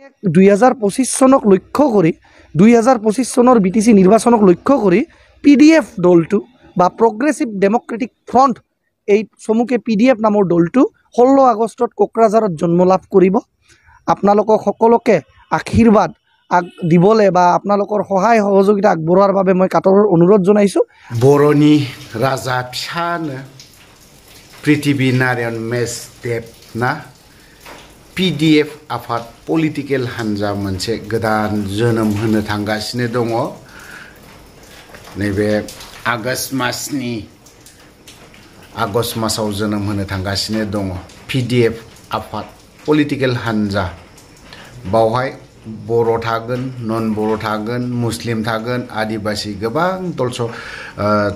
2025 চনক লক্ষ্য কৰি 2025 চনৰ BTC নিৰ্বাচনক লক্ষ্য কৰি PDF দলটো বা প্ৰগ্ৰেছিভ ডেমক্ৰেটিক ফ্ৰণ্ট এই চমুকে PDF নামৰ দলটো 16 আগষ্টত কোকৰাঝাৰত জন্ম লাভ কৰিব। আপোনালোকক সকলোকে আশীৰ্বাদ দিবলৈ বা আপোনালোকৰ সহায় সহযোগিতা আগবঢ়োৱাৰ বাবে মই কাটৰৰ অনুৰোধ জনাইছোঁ। বৰনি ৰাজা পিছানো পৃথিৱী নাৰায়ণ মেছদেব না PDF आफाद पलिटिकेल हान्जा मोनसे गोदान जोनोम होनो थांगासिनो दङ। नैबे आगष्ट मासाव जोनोम होनो थांगासिनो दङ PDF आफाद पलिटिकेल हान्जा। बावहाय बर' थागोन, नन बर' थागोन, मुस्लिम थागोन, आदिबासि गोबां दलस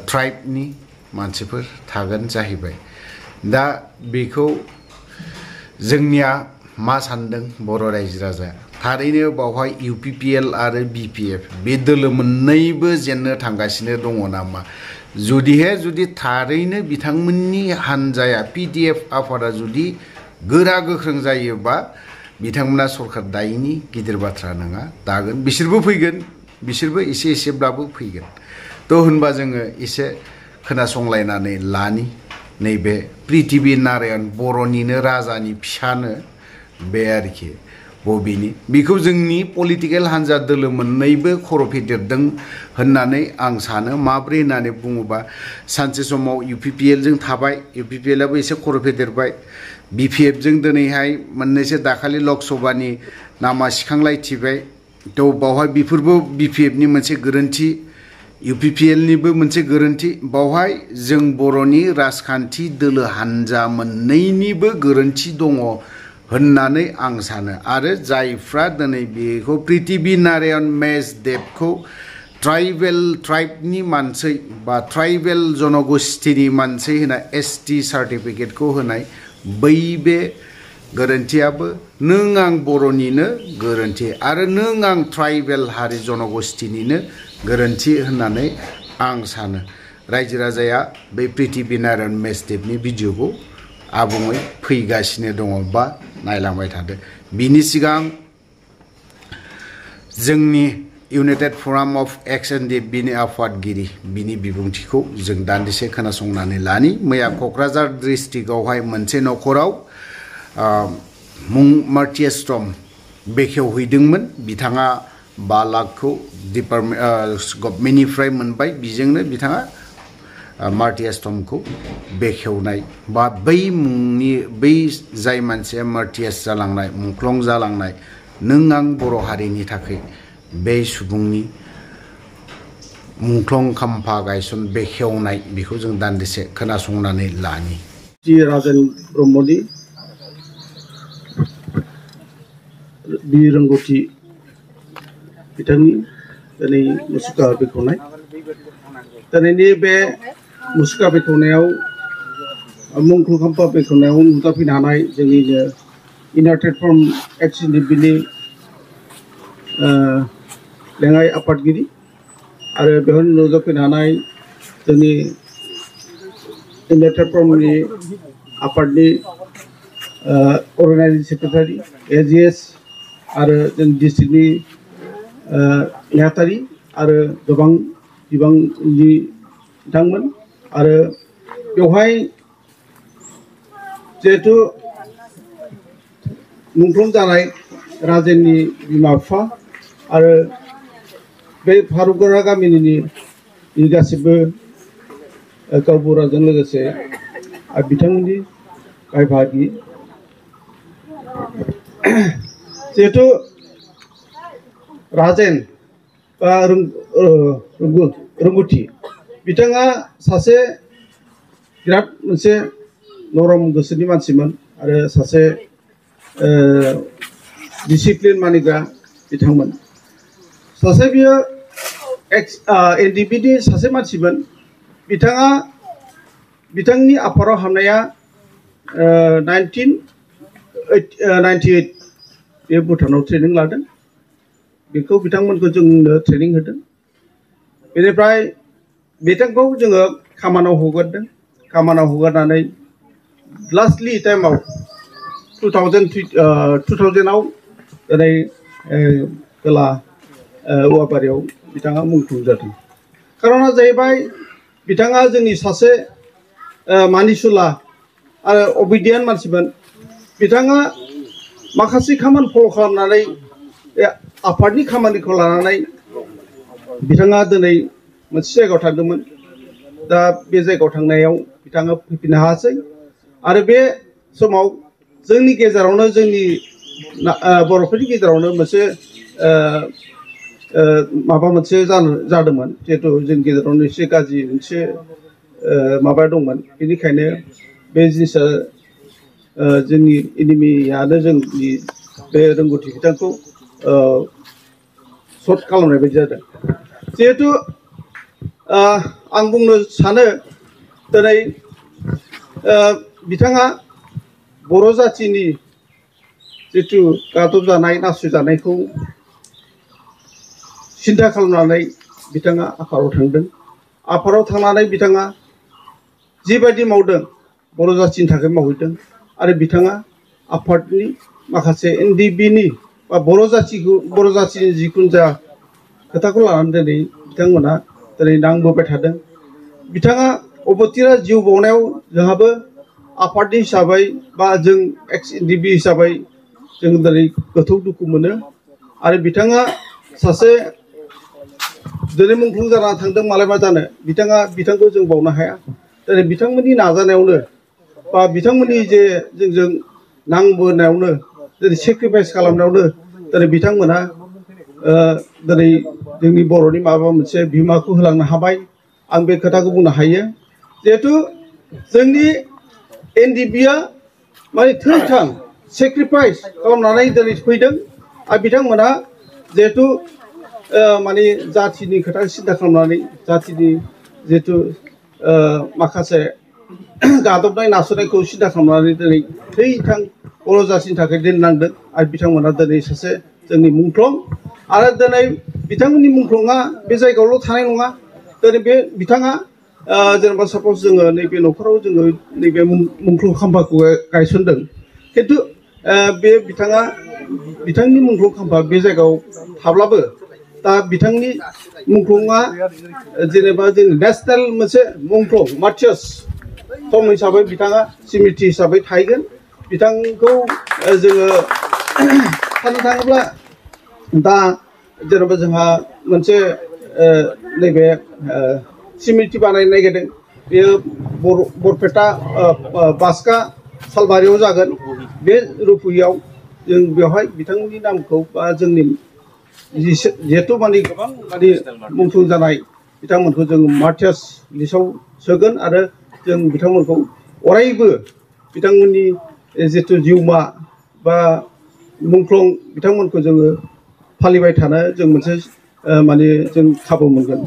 ट्राइबनि मानसिफोर थागोन जाहैबाय। दा बेखौ जोंनिया मा सान्दों बर' रायजो राजाया थारैनो बावहाय UPPL आरो BPF बे दोलो मोननैबो जेननो थांगासिनो दङ नामा? जुदि थारैनो बिथांमोननि हान्जाया PDF आफादा जुदि गोरा गोख्रों जायोबा बिथांमोना सरकार दायिनि गिदिर बाथ्रा नङा। दागोन बिसोरबो फैगोन, बिसोरबो एसेब्लाबो फैगोन। थ' होनबा जोङो एसे खोनासंलायनानै लानि नैबे पृथ्वी नारायण बर'निनो राजानि फिसानो बे आरोखि बबेनि बेखौ जोंनि पलिटिकेल हान्जा दोलो मोननैबो खर' फेदेरदों होननानै आं सानो। माब्रै होननानै बुङोबा सानसे समाव UPPL जों थाबाय, UPPL आबो एसे खर' फेदेरबाय, BPF जों दिनैहाय मोननैसो दाखालि लकसभानि नामा सिखांलायथिबाय। थ' बावहाय बेफोरबो BPF नि मोनसे गोरोन्थि, UPPL निबो मोनसे गोरोन्थि। बावहाय जों बर'नि राजखान्थि दोलो हान्जा मोननैनिबो गोरोन्थि दङ होननानै आं सानो। आरो जायफ्रा दिनै बेखौ पृथ्वी नारायण मेसदेबखौ ट्राइबनि मानसि बा ट्राइबेल जनगोष्ठीनि मानसि होनाय ST सार्टिफिकेटखौ होनाय बै बे गोरोन्थियाबो नों आं बर'निनो गोरोन्थि आरो नों आं ट्राइबेल हारि जनगोष्ठीनिनो गोरोन्थि होननानै आं सानो। रायजो राजाया बै पृथ्वी नारायण मेसदेबनि भिडिअखौ आबुङै फैगासिनो दङ बा नायलांबाय थादो। बिनि सिगां जोंनि इउनाइटेड फराम अफ एक्सएनडि बिनि आफादगिरि बिनि बिबुंथिखौ जों दान्दिसे खोनासंनानै लानि। मैया क'क्राझार डिस्ट्रिक्टआवहाय मोनसे न'खराव मुं मार्टियास्ट्रम बेखेवहैदोंमोन। बिथाङा 5 लाखखौ गभर्नमेन्टनिफ्राय मोनबाय। बिजोंनो बिथाङा मार्टियास्ट्रमखौ बेखेवनाय बा बै जाय मानसिया मार्टियास जालांनाय, मुंख्लं जालांनाय, नों आं बर' हारिनि थाखाय बे सुबुंनि मुंख्लं खाम्फा गायसन बेखेवनाय बेखौ जों दान्दिसे खोनासंनानै लानि। राजेन ब्रह्मनि रोंगौथि बिथांनि दिनै मुसुखा बेखेवनाय। दिनैनि बे मुसुखा बेखेवनायाव मुंख्लं खाम्फा बेखेवनायाव नुजाफैनो हानाय जोंनिनो इउनाइटेड फराम एक्सएनडि बिनि लेङाइ आफादगिरि आरो बेवहाय नुजाफैनो हानाय जोंनि इउनाइटेड फरामनि आफादनि अर्गानाइजिं सेक्रेटारि AGS आरो जों डिस्ट्रिक्टनि नेहाथारि आरो गोबां बिबांनि बिथांमोन। आरो बेवहाय जिहेतु मुंख्लं जानाय राजेननि बिमा बिफा आरो बे फारुगरा गामिनि गासिबो गावबुराजों लोगोसे बिथांमोननि गाय बाहागि जिहेतु राजेन बा रोंगौथि बिथाङा सासे बिराद मोनसे नरम गोसोनि मानसिमोन आरो सासे डिसिप्लिन मानिग्रा बिथांमोन। सासे बियो NDP नि सासे मानसिमोन। बिथाङा बिथांनि आफादाव हाबनाया 1998 बे भुटानाव ट्रेनिं लादों। बेखौ बिथांमोनखौ जोंनो ट्रेनिं होदों। बेनिफ्राय बिथांखौ जोङो खामानियाव हगारदों। खामानियाव हगारनानै लास्टलि टाइमाव 2000आव दिनै खोला औवाबारियाव बिथाङा मुंख्लं जादों। खारना जाहैबाय बिथाङा जोंनि सासे मानिसुला आरो अबिडियेन्ट मानसिमोन। बिथाङा माखासे खामानि फल' खालामनानै आफादनि खामानिखौ लानानै बिथाङा दिनै मोनसे जायगायाव थांदोंमोन। दा बे जायगायाव थांनायाव बिथाङा फैफिननो हायासै आरो बे समाव जोंनि गेजेरावनो जोंनि बर'फोरनि गेजेरावनो मोनसे माबा मोनसे जादोंमोन जिहेतु जोंनि गेजेरावनो एसे गाज्रि मोनसे माबा दंमोन। बेनिखायनो बे जिनिसा जोंनि एनिमियानो जोंनि बे रोंगौथि बिथांखौ सर्ट खालामनाय बायदि जादों। जिहेतु आं बुंनो सानो दिनै बिथाङा बर' जाथिनि जिथु गादबजानाय नासयजानायखौ सिन्था खालामनानै बिथाङा आफादाव थांदों। आफादाव थांनानै बिथाङा जिबायदि मावदों बर' जाथिनि थाखाय मावहैदों आरो बिथाङा आफादनि माखासे एनडिबिनि बा बर' जाथिनि जिखुनु जा खोथाखौ लानानै दिनै बिथांमोना दिनै नांबोबाय थादों। बिथाङा अबथिरा जिउ बावनायाव जोंहाबो आफादनि हिसाबै बा जों एक्स एनडिबि हिसाबै जों दिनै गोथौ दुखु मोनो आरो बिथाङा सासे दिनै मुंख्लं जाना थांदों मालाय मा जानो बिथांखौ जों बावनो हाया। दिनै बिथांमोननि नाजानायावनो बा बिथांमोननि जे जोंजों नांबोनायावनो दिनै सेक्रिफाइस खालामनायावनो दिनै बिथांमोना दिनै जोंनि बर'नि माबा मोनसे बिहोमाखौ होलांनो हाबाय। आं बे खोथाखौ बुंनो हायो। जिहेतु जोंनि एनडिबिआ माने थैथां सेक्रिफाइस खालामनानै दिनै फैदों आरो बिथांमोना जिहेतु माने जाथिनि खोथा सिन्था खालामनानै जाथिनि जिहेतु माखासे गादबनाय नासयनायखौ सिन्था खालामनानै दिनै थैथां बर' जाथिनि थाखाय दोननांदों आरो बिथांमोना दिनै सासे जोंनि मुंख्लं आरो दिनै बिथांमोननि मुंख्लंआ बे जायगायावल' थानाय नङा। दिनै बे बिथाङा जेनेबा सापज जोङो नैबे न'खराव जोङो नैबे मुंख्लं खाम्फाखौ गायसनदों खिन्थु बे बिथांनि मुंख्लं खाम्फा बे जायगायाव थाब्लाबो दा बिथांनि मुंख्लंआ जेनेबा जों नेसनेल मोनसे मुंख्लं मार्टियार्स थं हिसाबै बिथाङा सिमिति हिसाबै थाहैगोन। बिथांखौ जोङो साननो थाङोब्ला दा जेनेबा जोंहा मोनसे नैबे सिमिति बानायनो नागिरदों बेयो बरपेटा बाक्सा सालबारियाव जागोन। बे रुपुहियाव जों बेवहाय बिथांनि नामखौ बा जोंनि जिहेतु माने गोबां माने मुंख्लं जानाय बिथांमोनखौ जों मार्टियार्स लिस्टआव सोगोन आरो जों बिथांमोनखौ अरायबो बिथांमोननि जिथु जिउमा बा मुंख्लं बिथांमोनखौ जोङो फालिबाय थानो जों मोनसे माने जों खाबु मोनगोन।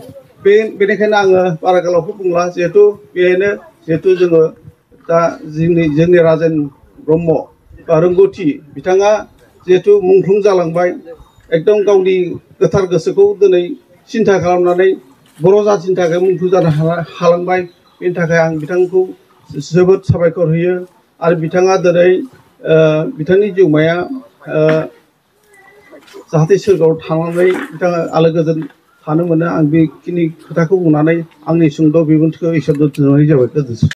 बेनिखायनो आङो बारा गोलावखौ बुंला जिहेतु जोङो दा जोंनि राजेन ब्रह्म बा रोंगौथि बिथाङा जिहेतु मुंख्लं जालांबाय एकदम गावनि गोथार गोसोखौ दिनै सिन्था खालामनानै बर' जाथिनि थाखाय मुंख्लं जानो हालांबाय। बेनि थाखाय आं बिथांखौ जोबोद साबायखर होयो आरो बिथाङा दिनै बिथांनि जिउमाया जाहाथे सोरगोआव थानानै बिथाङा आलो गोजोन थानो मोनो। आं बेखिनि खोथाखौ बुंनानै आंनि सुंद' बिबुंथिखौ एसेयावनो दोनथ'नाय जाबाय। गोजोन्थों।